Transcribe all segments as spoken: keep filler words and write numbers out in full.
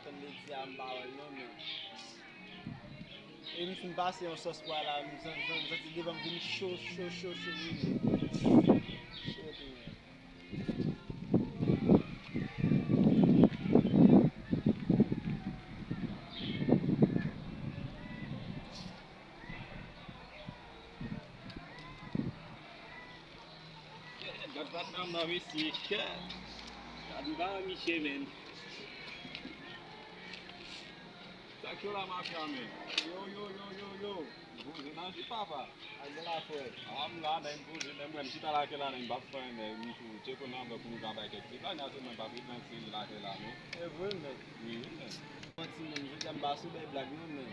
ap tann li di a, m pa wè l non, men. E m fin pase yon sòs pwa la, m san-, san-, santi devan m vin cho, cho, cho, cho, wi, men. Cho tou, men. Gad patnè m nan, mesye. Gad m pa wè Miche, menn. Sa k yo la, mafya, menn? Yo, yo, yo, yo, yo. Poze nan jip, papa. Ak de la frè. A, m la, nèg, m poze, nèg, m wè m chita lakay la, nèg, m p ap fè anyen, nèg, m tou tcheke nan bòk pou nou ka bay kèk ti blag, nan se mwen pa frekanse lakay la, non. E vre, men. Wi, men. Bon, timoun, jodi a m pa sou bèl blag, non, men.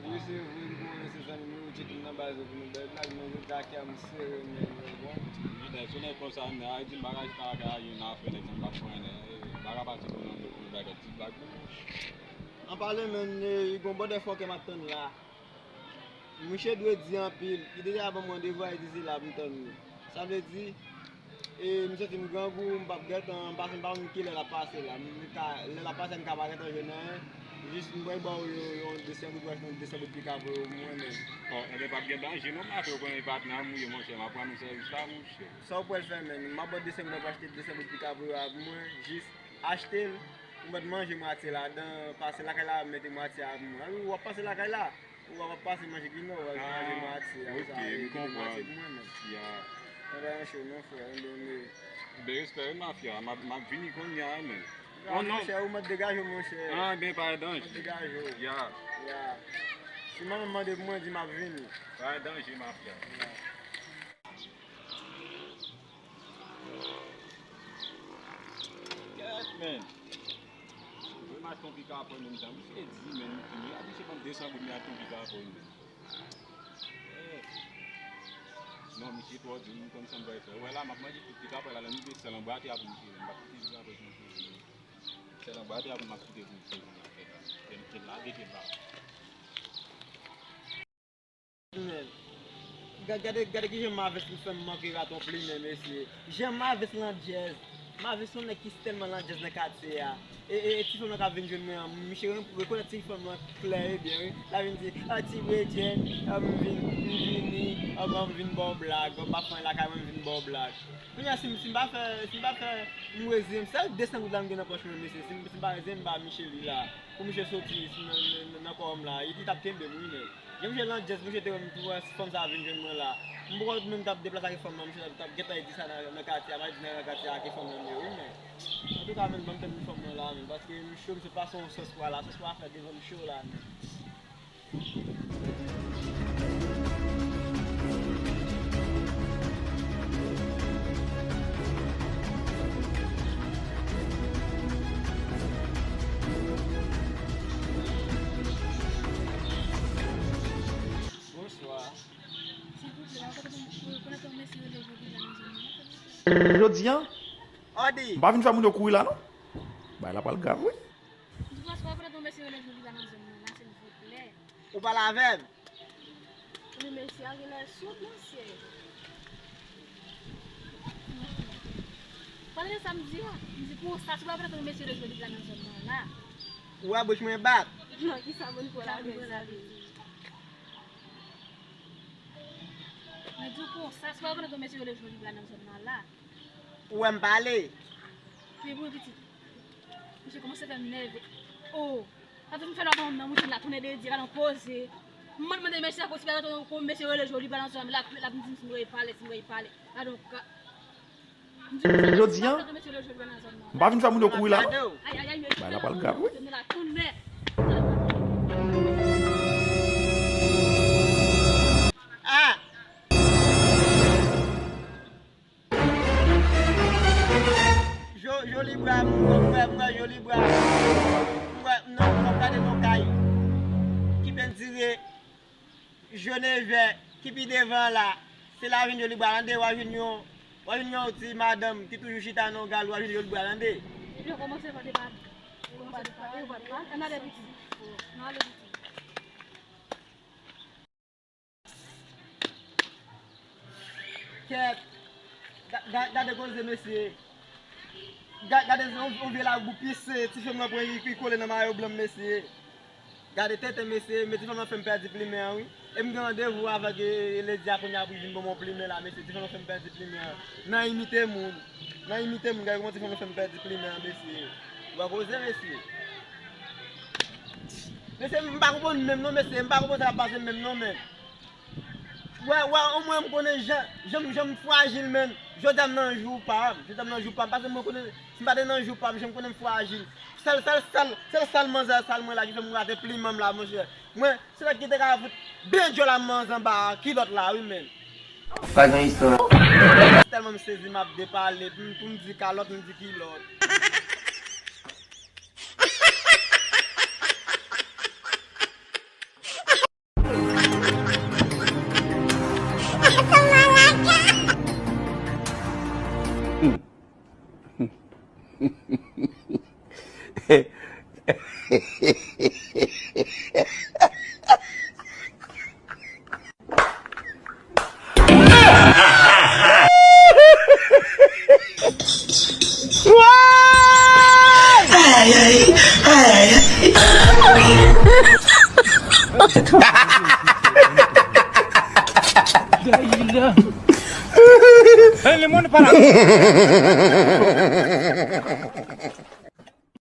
Wi, se vre, m konnen se zanmi nou, yo tcheke m nan baz yo pou nou bèl blag, men jodi a kè a m sere, men, men bon. Wi, nèg, sou nèg konsa, men, a di m bagay sa ka yon afè, nèg, sa m p ap fè anyen, nèg, m pa ka pati pou nou, pou nou bay kèk ti blag, non. An pale, men, e, gon bòdè fòkè m ap tann la. Mouche dwe di anpil. Li deja ban m randevou a, li di se la pou m tann li. Sa vle di, e, m santi m grangou, m p ap gentan, m pa, m pa konn kilè l ap pase la. M ka, lè l ap pase a, m ka pa gentan jwenn anyen. Jis m pral ba w yon, yon de sen goud, m pral jwenn yon de sen goud pika pou mwen menm. Bon, enben, p ap gen danje non, m ap fè w konnen patnè m ou ye, monchè, m ap rann ou sèvis la, monchè. Sa w pral fè menm? M ap ba w de sen goud, m ap achte de sen goud pika pou yo ak mwen, jis achte l, ou mèt manje mwatye ladan, pase lakay la, mete mwatye a pou mwen. Ou ap pase lakay la? Ou ap pase manje kino, w ap manje mwatye, a, ok, sa, m konprann. Mete mwatye pou mwen menm. Ya. Mwen pa nan cho non, frè, mwen done. Ben, respè, wi, mafya, m ap, m ap vini kounye a, men. Oh, non. Monchè, ou mèt degaje w, monchè. Ah, ben, pa danje. Mèt degaje w. Ya. Ya. Si manman m mande pou mwen, di m ap vini. Pa danje, mafya. Ya. Kèt, men. Mwen m achte yon pika pou mwen menm jan. Misye di, men, misye, misye ban m de san goud, mwen achte yon pika pou mwen menm. Eh. Non, misye twò di, m konn sa m pral fè. Ou wè la, m ap manje tout pika pou la, lè m rive sèl anbwate a pou misye, m p ap kite pika pou misye. Sèl anbwate a pou m ap kite pou misye, pou m ap fè la. Kèt, kèt, lage kèt la. Men, ga-, gade, gade kijan Mavis fè m manke raton plimen, mesye. Jan Mavis landjèz. Mavis se yon nèg ki tèlman landjèz nan katye a. E, e, e ti fanm nan k ap vin jwenn mwen an, misye re-, rekonèt ti fanm nan klè e byen, wi. L ap vin di, "Ah, ti bredjèn, ah, m vin, m vini, ah, ban m vin ba w blag, ban m pa fè anyen lakay mwen, m vin ba w blag." Kounye a, si m, si m pa fè, si m pa fè, m reziyen m, sèl de san goud la m gen nan pòch mwen, mesye. Si m, si m pa reziyen m, m ba misye li la. Pou misye soti nan, nan, nan kò m la, li, li t ap kenbe m, wi, men. Jan misye landjèz, misye te wè m tou, wè fanm sa a vin jwenn mwen la. M poko menm t ap deplase ak fanm nan, misye t ap, t ap gentan di sa nan, nan katye a, m a di nan katye a ke fanm nan m ye, wi, men. Antouka, men, ban m tann fanm nan la, men, paske m cho, m sot pase yon sòs pwa la, sòs pwa fè devan m cho la, men. Bonswa. Silvouplè, pa konnen yon mesye rele Joliba nan zòn nan, silvouplè. Jodi a, m pa vin fè moun yo kouri la, non. Bagay la pral grav, wi. M di, bonswa, pa konnen yon mesye rele Joliba nan zòn nan la, silvouplè. Ou pale avè m? Wi, mesye a genlè soud, mesye. Pale de sa m di a. M di konsa, si w pa pran mesye de jodi la nan zòn nan la. Ou wè bouch mwen bat? Non, kisa moun pou la vle di? Mwen di w konsa, si w pa pran mesye de jodi la nan zòn nan la. Ou wè m pale? Wi, wi, pitit. Misye kòmanse fè m nève. Oh! Sa fè m fè lòt nan moutin la, tonè de Dye, gade yon koze. M mande mande mesye a, kote gade yon mesye rele Joliba nan zòn nan, l ap, l ap di m si m reypale, si m reypale. Gade yon ka. Jodi a, m pa vin fè moun yo kouri la, non. Ay, ay, ay, mesye. Bagay la pral grav, wi. Tonè. Ah! Jo-, Jolibra, m wè, m wè Jolibra. M wè, non, m ap gade yon kay ki pendire jòn e vè, ki pi devan la. Se la w jwenn Jolibra, nan deyò a jwenn yon, W a jwenn yon ti madanm ki toujou chita nan yon galon, w a jwenn yon bwa, tande. Ebyen, kòmanse pa depa. Kòmanse depa. Ann ale piti. Ann ale piti. Kèt. Ga- ga- Gade koze, mesye. Ga- Gade yon, yon vye laboupis, ti fèm nan pran, li kole nan mayo blan, mesye. Gade tenten, mesye, men ti fèm nan fè m pèdi plimen an, wi. E m gen randevou avèk, e, Lady a kounye a pou l vin ban m yon plimen la, mesye. Ti fèm nan fè m pèdi plimen an. Nan imite moun. Nan imite moun, gade kòman ti fèm nan fè m pèdi plimen an, mesye. Ou wè koze, mesye. Mesye, m pa konprann menm non, mesye. M pa konprann sa k ap pase menm non, menm. Wè, wè, omwen m konnen jan, jan, jan m frajil, menm. Jodi a m nan jou pa m. Jodi a m nan jou pa m. Paske mwen konnen, si m pa te nan jou pa m, jan m konnen m frajil. Sèl, sèl, sèl, sèl, sèl manzè sal mwen la ki fè m rate pliman m la, monchè. Mwen, se nèg ki te ka fout byen djòl a manzè anba kilòt la, wi, menm. Pa gen istwa. Tèlman m sezi, m ap depale. Pou m, pou m di kalòt, m di kilòt.